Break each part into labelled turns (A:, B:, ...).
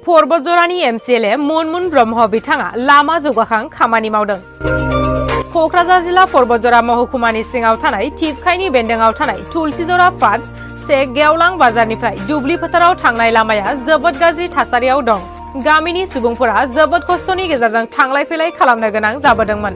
A: बतझरनि MCLA Manmun Brahma बिथाङा लामा जौगाखां खामानि मावदों। क'क्राझार जिल्ला बतझरा महकुमानि सिङाव थानाय टिपखाइनि बेन्दोंआव थानाय तुलसीजरा फाट से गेवलां बाजारनिफ्राय दुब्लि फोथाराव थांनाय लामाया जोबोद गाज्रि थासारियाव दं। गामिनि सुबुंफोरा जोबोद खस्थ'नि गेजेरजों थांलाय फैलाय खालामनो गोनां जाबोदोंमोन।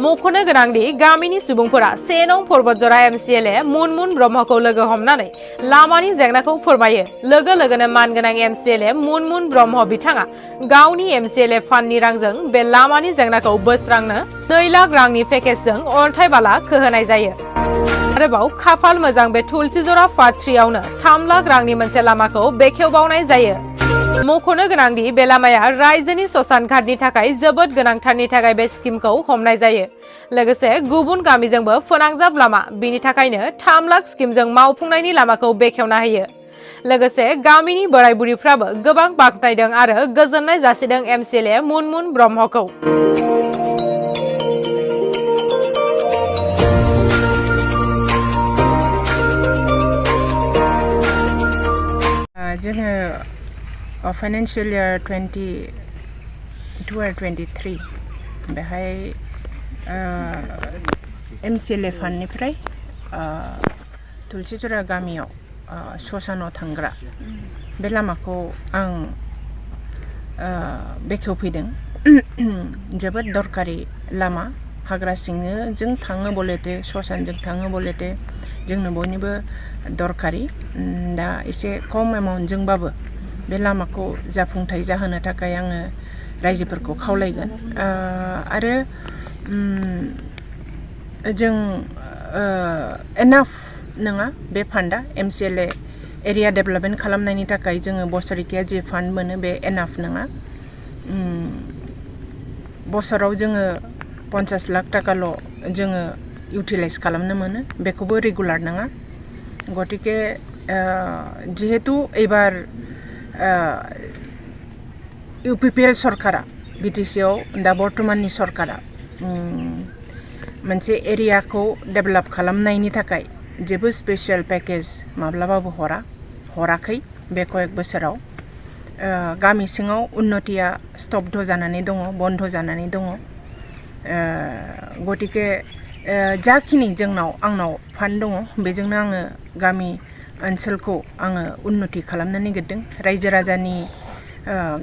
A: मख'नो गोनांदि गामिनि सुबुंफोरा 1 नं बतझरा MCLA मनमुन ब्रह्मखौ लोगो हमनानै लामानि जेंनाखौ फोरमायो। लोगो लोगोनो मानगोनां MCLA मनमुन ब्रह्म बिथाङा गावनि MCLA फान्डनि रांजों बे लामानि जेंनाखौ बोस्रांनो 2 लाख रांनि पेकेजजों अन्थाइ बाला खोहोनाय जायो। आरोबाव खाफाल मोजां बे तुलसीजरा फाट 3आवनो 3 लाख रांनि मोनसे लामाखौ बेखेवबावनाय जायो। मख'नो गोनांदि बे लामाया रायजोनि ससान घाटनि थाखाय जोबोद गोनांथारनि थाखाय बे स्किमखौ हमनाय जायो। लोगोसे गुबुन गामिजोंबो फोनांजाब लामा, बिनि थाखायनो 3 लाख स्किमजों मावफुंनायनि लामाखौ बेखेवना होयो। लोगोसे गामिनि बोराय बुरिफ्राबो गोबां बाख्नायदों आरो गोजोननाय जासिदों MCLA मनमुन ब्रह्मखौ।
B: जोङो फाइनान्शियेल इयार 22 आरो 23 बेहाय MCLA फान्डनिफ्राय तुलसीजरा गामियाव ससानाव थांग्रा बे लामाखौ आं बेखेवफैदों। जोबोद दरकारि लामा, हाग्रा सिंजों थाङो बलेते, ससानजों थाङो बलेते जोंनो बयनिबो दरकारि। दा एसे खम एमाउन्टजोंबाबो बे लामाखौ जाफुंथाय जाहोनो थाखाय आङो रायजोफोरखौ खावलायगोन। आरो जों एनाफ नङा बे फान्डा MCLA एरिया डेभेलपमेन्ट खालामनायनि थाखाय जोङो बोसोरिकिया जे फान्ड मोनो बे एनाफ नङा। बोसोराव जोङो 50 लाख थाखाल' जोङो इउटिलाइज खालामनो मोनो, बेखौबो रेगुलार नङा। गतिके जिहेतु एबार UPPL सरकारा BTCआव दा बर्तमाननि सरकारा मोनसे एरियाखौ डेभेलप खालामनायनि थाखाय जेबो स्पेशल पेकेज माब्लाबाबो हराखै बे कयेक बोसोराव। गामि सिङाव उन्नतिया स्तब्ध जानानै दङ, बन्द जानानै दङ। गतिके जाखिनि आंनाव फान्ड दङ बेजोंनो आङो गामि ओनसोलखौ आङो उन्नति खालामनो नागिरदों। रायजो राजानि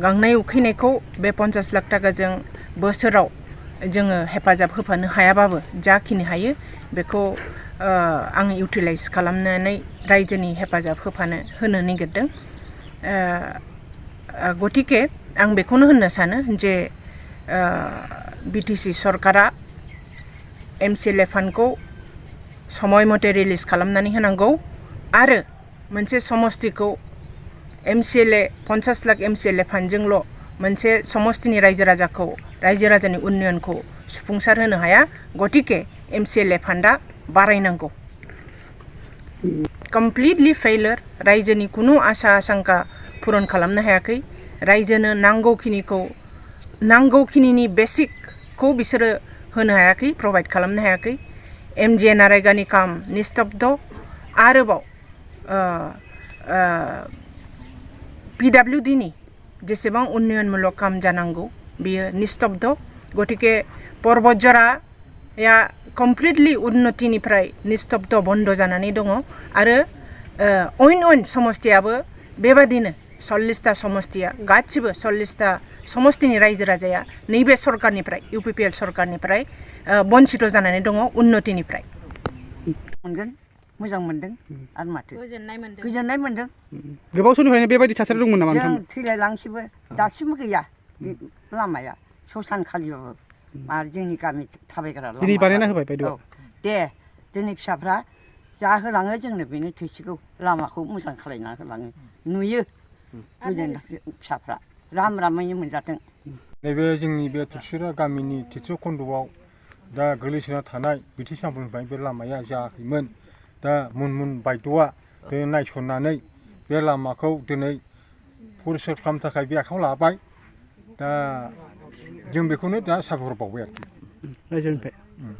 B: गांनाय उखैनायखौ बे 50 लाख थाखाजों बोसोराव जोङो हेफाजाब होफानो हायाबाबो जाखिनि हायो बेखौ आङो इउटिलाइज खालामनानै रायजोनि हेफाजाब होनो नागिरदों। गतिके आं बेखौनो होननो सानो जे BTC सरकारा MCLA फान्डखौ समय मथे रिलिज खालामनानै होनांगौ आरो मोनसे समस्तिखौ MCLA 50 लाख MCLA फान्डजोंल' मोनसे समस्तिनि रायजो राजानि उन्नयनखौ सुफुंसार होनो हाया। गतिके MCLA फान्डा बारायनांगौ। कमप्लिटलि फेइलार, रायजोनि खुनु आसा आशंका पुरन खालामनो हायाखै। रायजोनो नांगौखिनिनि बेसिकखौ बिसोरो होनो हायाखै, प्रभाइड खालामनो हायाखै। MGN नारेगानि काम निस्तब्ध। आरोबाव PWD नि जेसेबां उन्नयनमूलक काम जानांगौ बियो निस्तब्ध। गतिके बतझराया कमप्लिटलि उन्नतिनिफ्राय निस्तब्ध बन्द जानानै दङ। आरो अइन समस्तियाबो बेबादिनो 40टा समस्तिया गासिबो 40टा समस्तिनि रायजो राजाया नैबे सरकारनिफ्राय UPPL सरकारनिफ्राय बन्सित जानानै दङ उन्नतिनिफ्राय।
C: मोजां मोनदों आरो माथो गोजोननाय मोनदों।
D: गोबाव समनिफ्रायनो बेबायदि थासारि दंमोन नामा?
C: जों थैलायलांसिबो दासिमबो गैया बे लामाया ससान खालिबाबो। आरो जोंनि गामि थाबायग्रा लामा दिनै बानायना होबाय बायद'। दे जोंनि फिसाफ्रा जा होलाङो जोंनो बेनो थैसिगौ। लामाखौ मोजां खालायना होलाङो नुयो गोजोन फिसाफ्रा रामैनो मोनजाथों।
E: नैबे जोंनि बे तुलसीजरा गामिनि तितस खन्द'आव दा गोग्लैसोना थानाय BTC आफादनिफ्राय बे लामाया जायाखैमोन। दा मनमुन बायद'आ नायसननानै बे लामाखौ दिनै परिस्कार खालामनो थाखाय बे आखायाव लाबाय। दा जों बेखौनो दा साबायखर बावबाय आरोखि रायजोनिफ्राय।